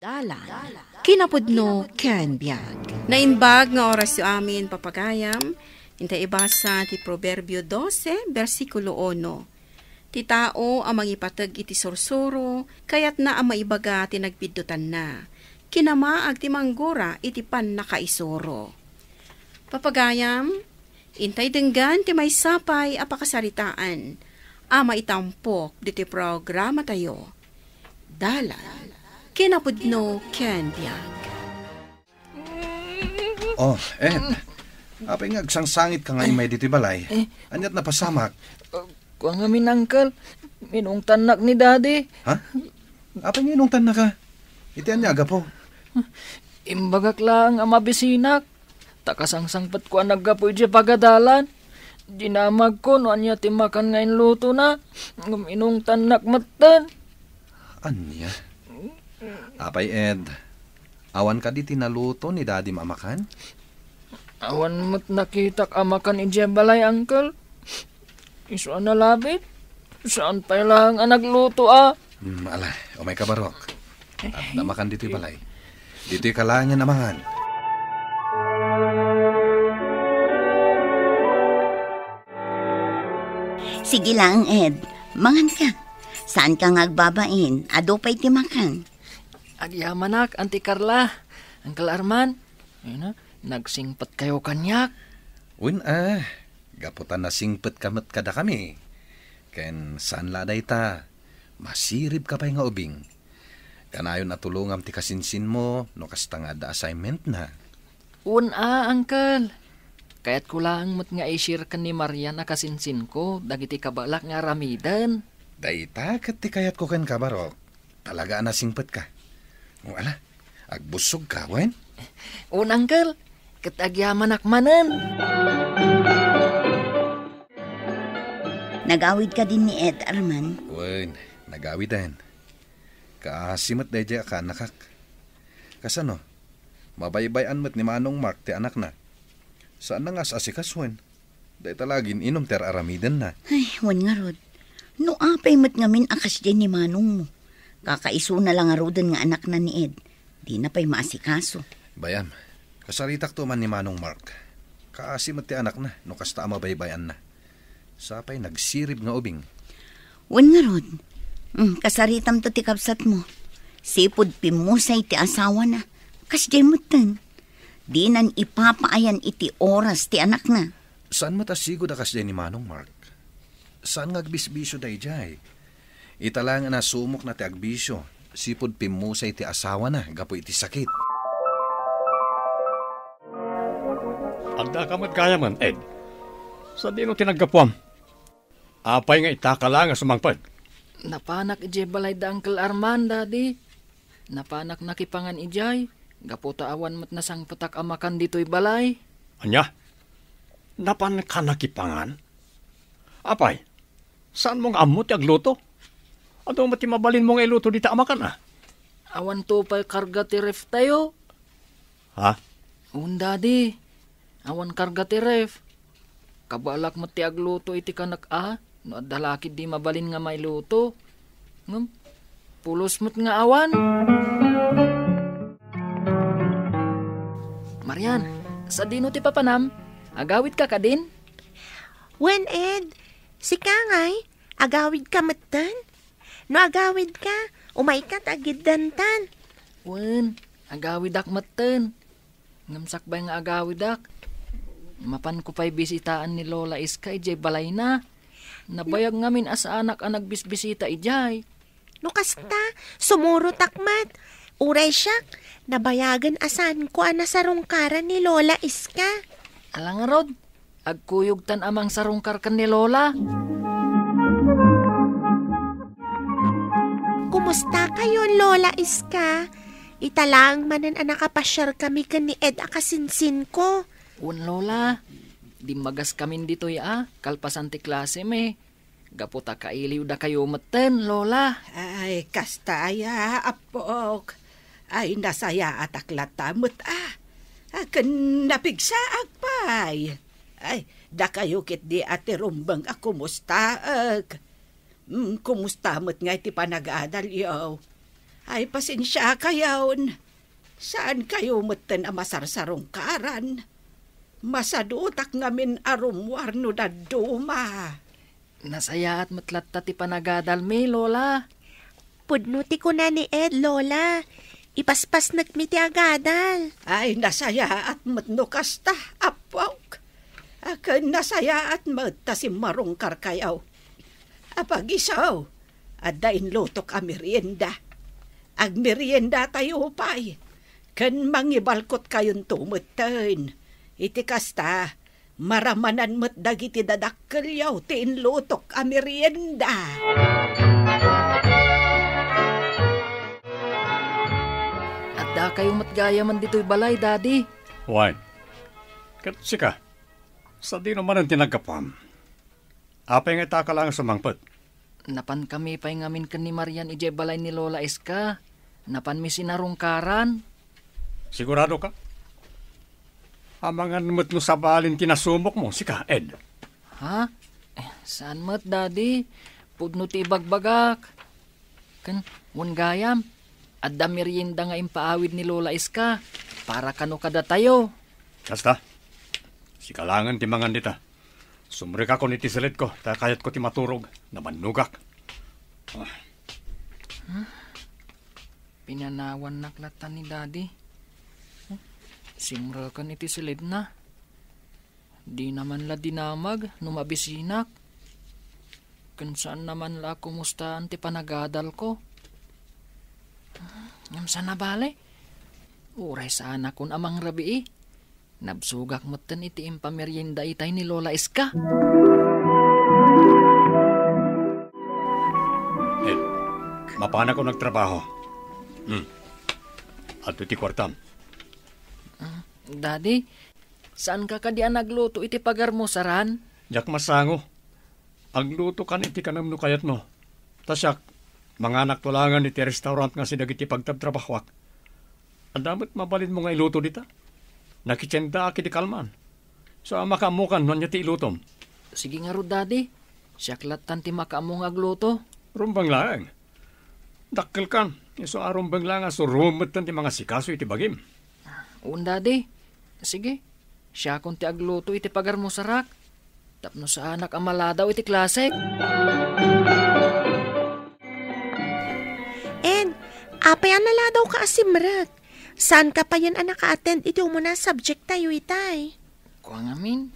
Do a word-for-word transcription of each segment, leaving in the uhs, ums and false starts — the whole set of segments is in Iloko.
Dalan, kinapudno ken biag. Naimbag nga orasyo amin, papagayam. Intay ibasa ti Proverbio dose, bersikulo uno. Ti tao a mangipateg iti sursuro, kayatna a maibaga ti nagpiddotanna. Kinamaag ti manggura iti pannakaisuro. Papagayam, intay denggan ti maysa pay a pakasaritaan a maitampok ditoy programatayo. Dalan, kinapudno ken biag. Oh, Ed. Apay nga agsangsangitka nga immay ditoy balay? Eh. Ania't napasamak? Kua ngamin, Uncle. Inungtannak ni Daddy. Ha? Apay nga inungtannaka? Iti ania a gapu? Imbagak laeng a mabisinak. Ta kasangsangpetko a naggapu idiay pagadalan. Dinamagko no ania ti makan nga inlutona. Ngem inungtannak metten. Ania? Apay, Ed, awan kadi ti naluto ni Dadim a makan? Awan met nakitak a makan idiay balay, Uncle. Isu a nalabit. Saan pay laeng a nagluto, a? Hmm, ala, umayka, Barok. Adda makan ditoy balay. Ditoyka laengen a mangan. Sige laeng, Ed. Manganka. Saanka nga agbabain. Adu pay ti makan. Agyamanak, Auntie Carla. Uncle Arman, ayna, nagsingpetkayo kaniak. Wen a, gapu ta nasingpetka met kadakami. Ken saan la dayta, masiribka pay nga ubing. Kanayon a tulongam ti kasinsinmo no kasta nga adda assignmentna. Wen a, Uncle. Kayatko laeng met nga i-share ken ni Marian a kasinsinko dagiti kabalak nga aramiden. Dayta ket ti kayatko kenka, Barok. Talaga a nasingpetka. O, ala, agbussogka, wen? Wen, Uncle. Ket agyamanak manen. Nagawid kadin ni Ed, Arman? Wen, nagawiden. Kaasi met daydiay a kaanakak. Kasano? Mabaybay-an met ni Manong Mark ti anakna. Saanna nga as-asikasoen. Dayta la agin-inum ti ar-aramidenna. Ay, wen ngarud. No apay met ngamin a kasdiay ni manongmo. Kakaisuna la ngaruden nga anakna ni Ed. Dina pay maasikaso. Bay-am, kasaritakto man ni Manong Mark. Kaasi met ti anakna no kasta a mabaybay-anna. Sapay nagsirib nga ubing. Wen ngarud. Mm, kasaritamto ti kabsatmo. Sipud pimmusay ti asawana. Kasdiay metten. Dinan ipapaayan iti oras ti anakna. Saan met a sigud a kasdiay ni Manong Mark? Saan nga agbisbisio daydiay? Ita laeng a nasumokna ti agbisio, sipud pimmusay ti asawana gapu iti sakit. Addaka met gayamen, Ed. Sadino ti naggapuam? Apay nga itaka laeng a sumangpet? Napanak idiay balay da Uncle Arman, Daddy. Napanak nakipangan idiay, gapu ta awan met nasangpetak a makan ditoy balay. Ania? Napanka nakipangan? Apay, saanmo nga ammo ti agluto? Adu met ti mabalinmo nga iluto dita a makan, a? Awanto pay karga ti ref tayo. Ha? Wen, Daddy. Awan karga ti ref. Kabalak met ti agluto iti kanak a, no adda la ketdi mabalin nga mailuto. Ngem, pulos met nga awan. Marian, sadino ti papanam? Agawidka kadin? Wen, Ed. Sika ngay, agawidka metten? No agawidka, umayka ta agiddantan. Wen, agawidak metten. Ngem sakbay nga agawidak, mapanko pay bisitaan ni Lola Iska idiay balayna. Nabayag ngamin a saanak a nagbisbisita idiay. No kasta, sumurotak met. Uray siak, nabayagen a saanko a nasarungkaran ni Lola Iska. Ala ngarud, agkuyogtan a mangsarungkar ken ni Lola. Kumusta kayon, Lola Iska? Ita laeng manen a nakapasiarkami ken ni Ed a kasinsinko. Wen, Lola. Dimmagas kamin ditoy a, kalpasan ti klasemi. Gapu ta kailiwdakayo metten, Lola. Ay, kasta aya, apok. Ay, nasayaatak latta met a. A, ken napigsaak pay. Ay, dakayo ketdi a ti rumbeng a kumustaek. Mm, kumusta met ngay ti panagadalyo? Ay, pasensiakayon. Saankayo metten a masarsarungkaran. Masadutak ngamin a rummuar no dadduma. Nasayaat met latta ti panagadalmi, Lola. Pudno ti kuna ni Ed, Lola. Ipaspasnekmi ti agadal. Ay, nasayaat met no kasta, apok. Aken nasayaat met ta simmarungkarkayo. Apagiso, adda inlutok a merienda. Agmeriendatayo pay, ken mangibalkotkayonto metten. Iti kasta, maramanan met dagiti dadakkelyo ti inlutok a merienda. Addakayo met gayamen ditoy balay, Daddy. Wen. Ket sika, sadino manen ti naggapuam? Apay nga ita ka laeng sumangpet? Napankami pay ngamin ken ni Marian idiay balay ni Lola Iska. Napanmi sinarungkaran. Sigurado ka? Amangan met no sabalin ti nasumokmo, sika, Ed. Ha? Eh, saan met, Daddy? Pudno ti ibagbagak. Ken, wen gayam, adda merienda nga impaawid ni Lola Iska para kano kadatayo. Kasta, sika laengen ti mangan dita. Sumrekakon iti silidko, ta kayatko ti maturog. Nabannogak. Ah. Pinanawannak latta ni Daddy. Simreken iti silidna. Dina man la dinamag no mabisinak. Ken saanna man la a kumustaan ti panagadalko. Ngem saan a bale? Uray saanakon a mangrabii. Nabsogak metten iti impamerienda itay ni Lola Iska. Eh, mapanakon agtrabaho. Hmm. Adto ti kuartam. Ah, Daddy, saanka kadi a nagluto iti pagarmusaran? Diak masango. Aglutokan iti kanem no kayatmo. Ta siak, manganakto laengen iti restaurant nga asideg iti pagtrabtrabahoak. Adda met mabalinmo nga iluto dita? Nakitiendaak iti kalman. Sa makaammokan no ania ti ilutom. Sige ngarud, Daddy. Siak lattan ti makaammo nga agluto. Rumbeng laeng. Dakkelkan, isu a rumbeng laeng a surom metten ti mangasikaso iti bagim. Wen, Daddy. Sige. Siakon ti agluto iti pagarmusarak. Tapno saanak a maladaw iti klasek. Ed, apay a naladawka a simrek? Saanka payen a naka-attend iti umuna a subject tayo itay? Kua ngamin,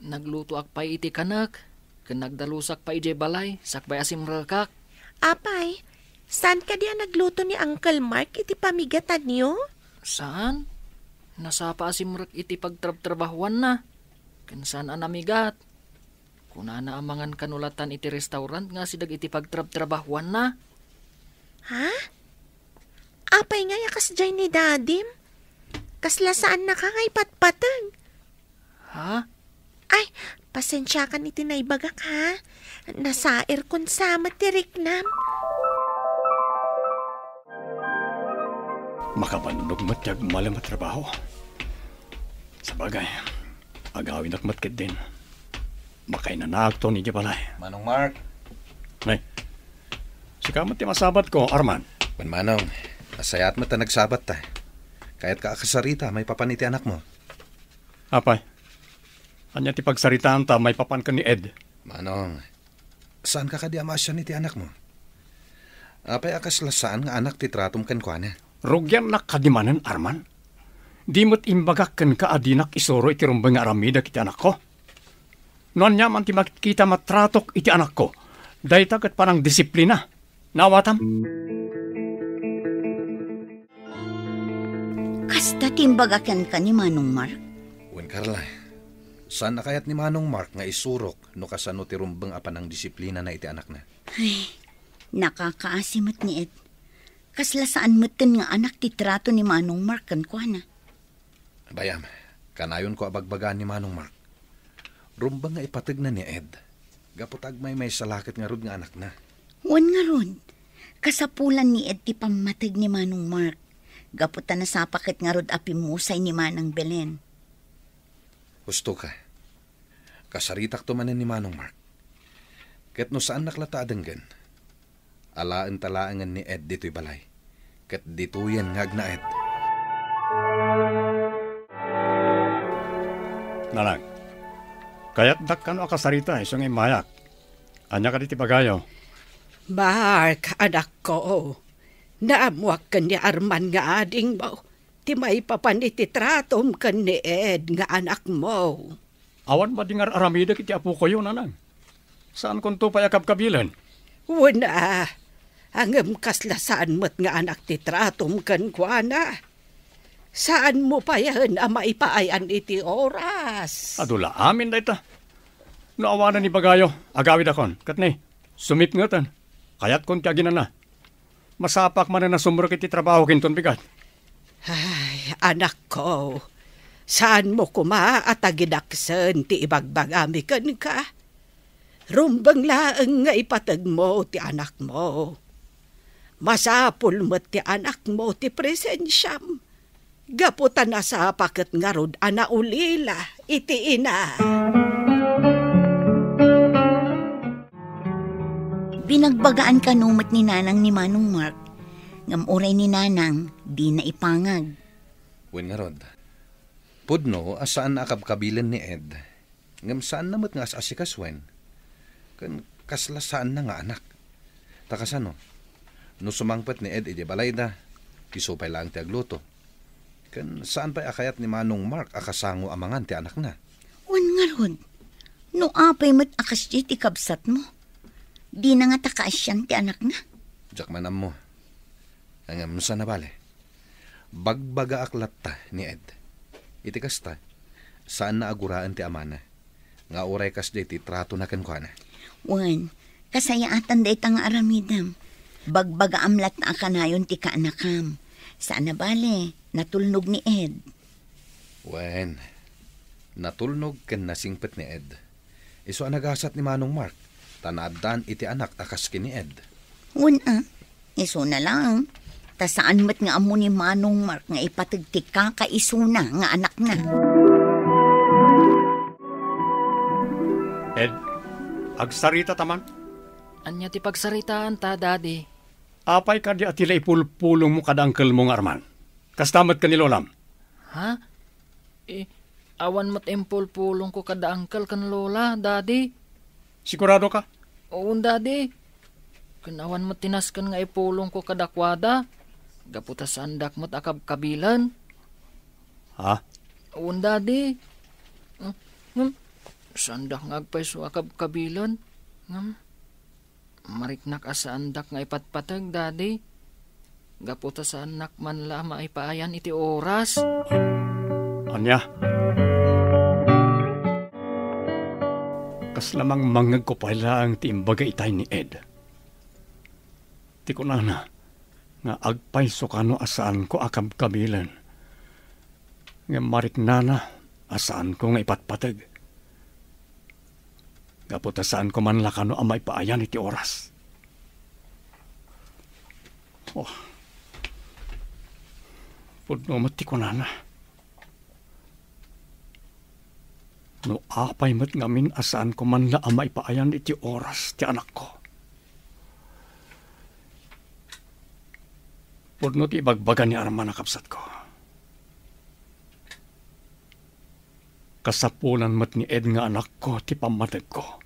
naglutoak pay iti kanek, ken nagdalusak pay idiay balay, sakbay a simrekak. Apay, saan kadi a nagluto ni Uncle Mark iti pamigatanyo? Saan? Nasapa a simrek iti pagtrabtrabahuanna, ken saan a namigat. Kunana a mangan kano lattan iti restaurant nga asideg iti pagtrabtrabahuanna. Ha? Apay ngay a kasdiay ni Dadim? Kasla saannaka nga ipatpateg. Ha? Ay, pasensiakan iti naibagak, ha? Nasairkon sa met ti riknam. Makabannog met ti agmalem a trabaho. Sabagay, agawinak met ketdin. Makainanaakton idiay balay. Manong Mark. Ay, sika met ti masabatko, Arman. Wen, Manong, nasayaat met ta nagsabatta. Kayatka a kasarita maipapan iti anakmo. Apay, ania ti pagsaritaanta maipapan ken ni Ed? Manong, saanka kadi a maasian iti anakmo? Apay a kasla saan nga anak ti tratom kenkuana? Rugiannak kadi manen, Arman? Di met imbagak kenka a dinak isuro iti rumbeng nga aramidek iti anakko? No ania man ti makitkita a tratok iti anakko, dayta ket panangdisiplina. Naawatam? Kasta ti imbaga kenka ni Manong Mark? Wen, Carla, saan a kayat ni Manong Mark nga isurok no kasano ti rumbeng a panangdisiplinana iti anakna. Ay, nakakaasi met ni Ed. Kasla saan metten nga anak ti trato ni Manong Mark kenkuana. Bayam, kanayonko a bagbagaan ni Manong Mark. Rumbeng nga ipategna ni Ed. Gapu ta agmaymaysa la ket ngarud nga anakna. Wen ngarud, kasapulan ni Ed ti pammateg ni Manong Mark. Gapu ta nasapa ket ngarud a pimmusay ni Manang Belen. Husto ka. Kasaritakto manen ni Manong Mark. Ket no saannak latta a denggen, alaenta laengen ni Ed ditoy balay. ket ditoyen nga agnaed. Nanang, kayatdak kano a kasarita isu nga immayak. Ania kadi ti bagayo? Mark, anakko, naammoak ken ni Arman nga adingmo ti maipapan iti tratom ken ni Ed nga anakmo. Awan madi nga ar-aramidek iti apokoyo, nanang. Saankonto pay a kabkabilen. Wen a, ngem kasla saan met nga anak ti tratom kenkuana. Saanmo payen a maipaayan iti oras. Adu la amin dayta. No awanen ibagayo, agawidakon. Ket ni, sumipngeten. Kayatkon ti aginana. Masapak manen a sumrek iti trabaho kinton bigat. Ay, anakko, saanmo koma a tagidaksen ti ibagbagami kenka? Rumbeng laeng nga ipategmo ti anakmo. Masapul met ti anakmo ti presensiam, gapu ta nasapa ket ngarud a naulila iti ina. Binagbagaan kano met ni Nanang ni Manong Mark, ngem uray ni Nanang, dina ipangag. Wen ngarud, pudno a saan a kabkabilen ni Ed, ngem saanna met nga as-asikasuen, ken kasla saanna nga anak. Ta kasano, no sumangpet ni Ed idiay balayda, isu pay laeng ti agluto. Ken saan pay a kayat ni Manong Mark a kasango a mangan ti anakna. Wen ngarud, no apay met a kasdiay ti kabsatmo, dina ngata kaasian ti anakna. Diak man ammo. Ngem saan a bale. Bagbagaak latta ni Ed. Iti kasta, saanna a guraen ti amana, nga uray kasdiay ti tratona kenkuana. Wen, kasayaatan dayta nga aramidem. Bagbagaam latta a kanayon ti kaanakam. Saan a bale, natulnog ni Ed. Wen, natulnog ken nasingpet ni Ed. Isu a nagasat ni Manong Mark, ta naaddaan iti anak a kas ken ni Ed. Wen a, isuna laeng. Ta saan met nga ammo ni Manong Mark nga ipateg ti kakaisuna nga anakna. Ed, agsarita ta man? Ania ti pagsaritaanta, Daddy? Apay kadi a ti la ipulpulongmo kada angkelmo nga Arman? Kasta met ken ni Lolam? Ha? Eh, awan met impulpulongko kada angkel ken lola, Daddy. Sigurado ka? Wen, Daddy. Ken awan met ti nasken nga ipulongko kadakuada, gapu ta saandak met a kabkabilen. Ha? Wen, Daddy. Hmm, hmm. Saandak nga agpayso a kabkabilen. Hmm. Mariknak a saandak nga ipatpateg, Daddy. Gapu ta saannak man la a maipaayan iti oras. Ania? Kasla mangmangngegko pay laeng ti imbaga itay ni Ed. Ti kunana nga agpayso kano a saanko a kabkabilen. Ngem mariknana a saanko nga ipatpateg. Gapu ta saanko man la kano a maipaayan iti oras. Oh. Pudno met ti kunana. No apay met ngamin a saanko man la a maipaayan iti oras ti anakko. Pudno ti ibagbaga ni Arman a kabsatko. Kasapulan met ni Ed nga anakko ti pammategko.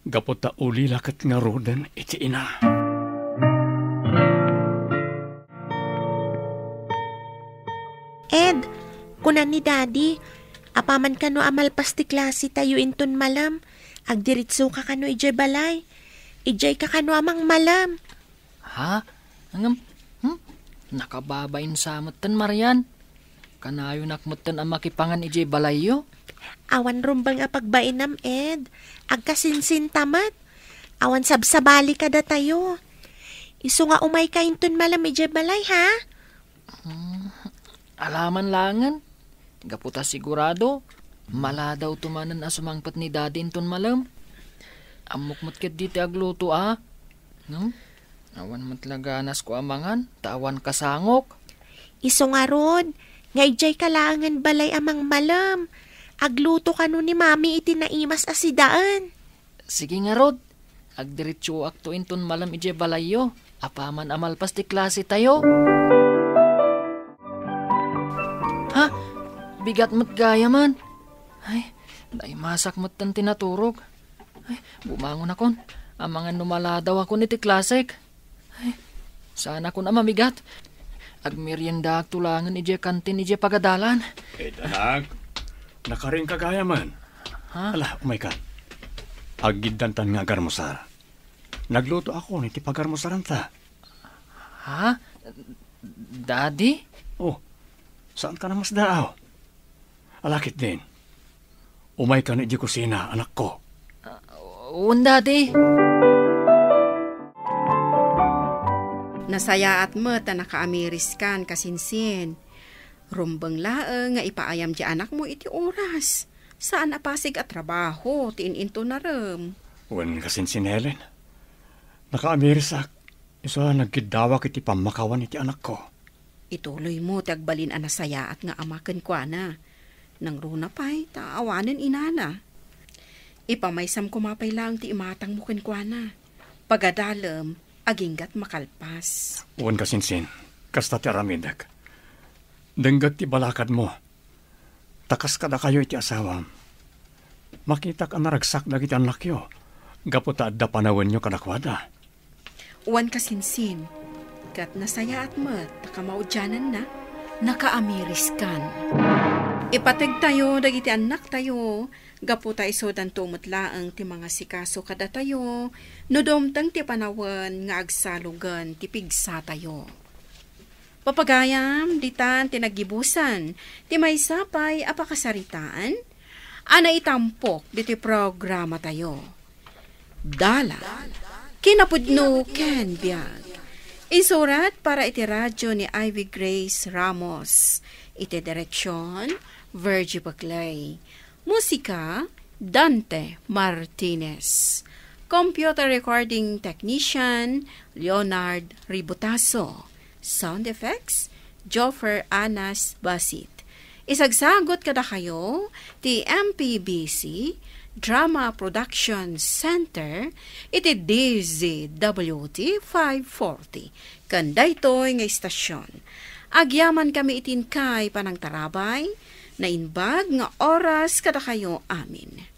Gapu ta ulila ket ngaruden iti ina. Ed, kuna ni Daddy, apaman kano a malpas ti klase tayo inton malem, agdiritso ka kano idiay balay. Idiay ka kano a mangmalem. Ha? Ngem, hmm? Nakababain sa metten, Marian. Kanayonak metten a makipangan idiay balayyo. Awan rumbeng a pagbainam, Ed. Agkasinsinta met. Awan sabsabali kadatayo. Isu nga umay ka inton malem idiay balay, ha? Hmm, alaman laengen. Gapu ta sigurado, maladawto manen a sumangpet ni Daddy inton malem. Ammok met ketdi ti agluto a. Hmm? Awan met la ganasko a mangan, ta awan kasangok. Isu ngarud, nga idiay ka laengen balay a mangmalem. Agluto kano ni Mami iti naimas a sidaen. Sige ngarud, agdiritsuakto inton malem idiay balayyo. Apaman a malpas ti klase tayo. Ha? Bigat met gayam. Ay, naimasak met ti naturog. Ay, bumangon akon. Amangan no maladaw akon iti klasek. Ay, saan akon a mamigat. Agmerienda ak tulangen idiay kantin idiay pagadalan. Eh, anak, nakaring ka gayam. Ha? Ala, umay ka. Aggiddantan nga agarmusar. Nagluto ako iti pagarmusaranta. Ha? Daddy? Oh, saan ka namasdaaw? Alakit din. Umay ka na idiay kusina, anakko. Ah, wen, Daddy. Nasayaat met a nakaamiriskan, kasinsin. Rumbeng laeng nga ipaayam ti anakmo iti oras. Saan a pasig a trabaho ti in-intunarem. Wen, kasinsin, Helen. Nakaamirisak, isu a nagkiddawak iti pammakawan iti anakko. Ituloymo ti agbalin a nasayaat nga ama kenkuana. Nangruna pay ta awanen inana. Ipamaysam koma pay laeng ti imatangmo kenkuana. Pagadalem, aginggat makalpas. Wen, kasinsin, kasta ti aramidek. Denggek ti balakadmo. Ta kas kadakayo iti asawam, makitak a naragsak dagiti annakyo gapu ta adda panawenyo kadakuada. Wen, kasinsin, ket nasayaat met ta kamaudiananna, nakaamiriskan. Ipategtayo dagiti annaktayo gapu ta isudanto met laeng ti mangasikaso kadatayo no dumteng ti panawen nga agsalugen ti pigsatayo. Papagayam, ditan ti naggibusan ti maysa pay a pakasaritaan a naitampok ditoy programatayo. Dalan, kinapudno ken biag. Insurat para iti radio ni Ivy Grace Ramos. Iti direksion, Virgie Paclay. Musika, Dante Martinez. Computer recording technician, Leonard Ributaso. Sound effects, Joffer Anas Basit. Isagsagut kadakayo ti M P B C Drama Production Center iti D Z W T five forty. Ken daytoy nga istasyon, agyamankami iti inkay panangtarabay, naimbag nga oras kadakayo amin.